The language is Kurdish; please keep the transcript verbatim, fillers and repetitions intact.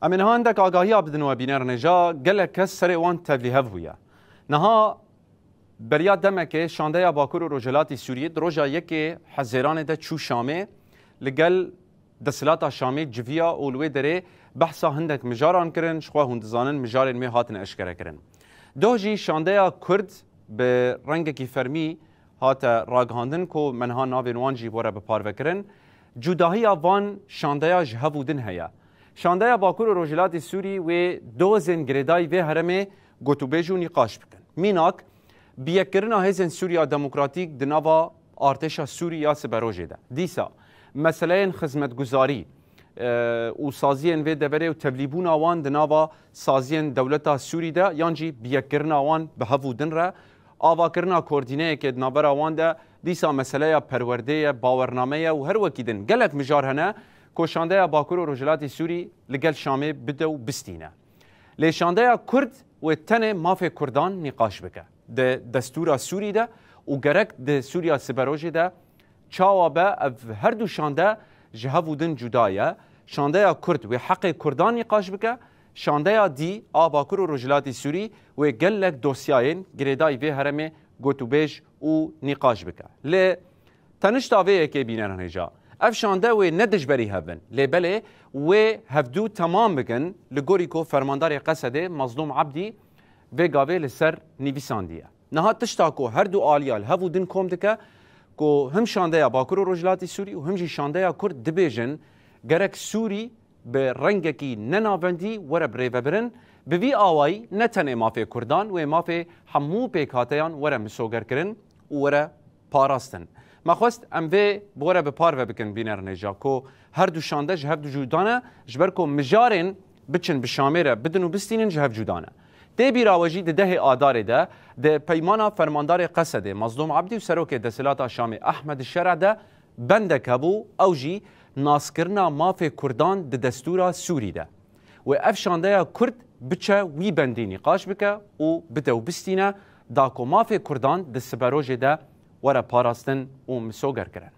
Em ê niha hindek agahiya bidin we bîner nêja, gelek kes serê wan tevlîhev bûye. Niha beriya demekê şandeya Bakur û Rojhilatî Sûriyê di roja yekê Hezêranê de çû Şamê, li gel desthilata Şamê civiya û li wê derê behsa hindek mijaran kirin, ji xwe hûn dizanin mijarên wê hatine eşkerekirin. Doh jî şandeya Kurd bi rengekî fermî hate ragihandin ku me niha navên wan jî were biparvekirin. Cudahiya van şandeya ji hev û din heye. Şandeya Bakur û Rojhilatî Sûrî wê dozên girêdayî vê heremê gotûbêj û nîqaş bikin. Mînak, bi yekkirina hêzên Sûriya Demokratîk di nava artêşa Sûrî ya siberojê de. Dîsa meseleyên xizmetguzarî, e, û saziyên vê deverê û tevlîbûna wan di nava saziyên dewleta Sûrî de yan jî bi yekkirina wan bi hev û din re, avakirina koordîneyekê di navbera wan de, dîsa meseleya perwerdê ye, bawername ye û her wekî din gelek mijar hene ku şandeya Bakur û Rojhilatî Sûrî li gel Şamê bide û bistîne. Lê şandeya Kurd wê tenê mafê Kurdan nîqaş bike di destûra Sûrî de û gerek di Sûriya siberojê de çawa be, ev her du şande ji hev û din cuda ye. Şandeya Kurd wê heqê Kurdan nîqaş bike, şandeya dî a Bakur û Rojhilatî Sûrî wê gelek dosyayên girêdayî vê heremê gotûbêj û nîqaş bike. Lê tenişta vê yekê bînerin hêja. Ev şande wê ne dijberî hev bin, lê belê wê hevdû temam bikin, li gorî ku fermandarê Qesedê Mazlûm Ebdî vê gavê li ser nivîsandiye. Niha tişta ku her du aliya li hev û din kom dike, ku him şandeya Bakur û Rojhilatî Sûrî û him jî şandeya Kurd dibêjin, gerek Sûrî bi rengekî nenavendî were birêvebirin, bi vî awayî ne tenê mafê Kurdan, wê mafê hemû pêkhateyan were misogerkirin û were parastin. Me xwest em vê bi were bi parve bikin bînerên hêja ku her du şande ji hev du cuda ne, ji ber ku mijarên biçin bi Şamê re bidin û bistînin ji hev cuda ne. Tê bîra we jî di dehê Adarê de di peymana fermandarê Qesedê Mazlûm Ebdî û serokê desthilata Şamê Ehmed Şera de bendek hebû, ew jî naskirina mafê Kurdan di destûra Sûrî de. Wê ev şandeya Kurd biçe wî bendî nîqaş bike û bide û bistîne, da ku mafê Kurdan di siberojê de were parastin û misogerkirin.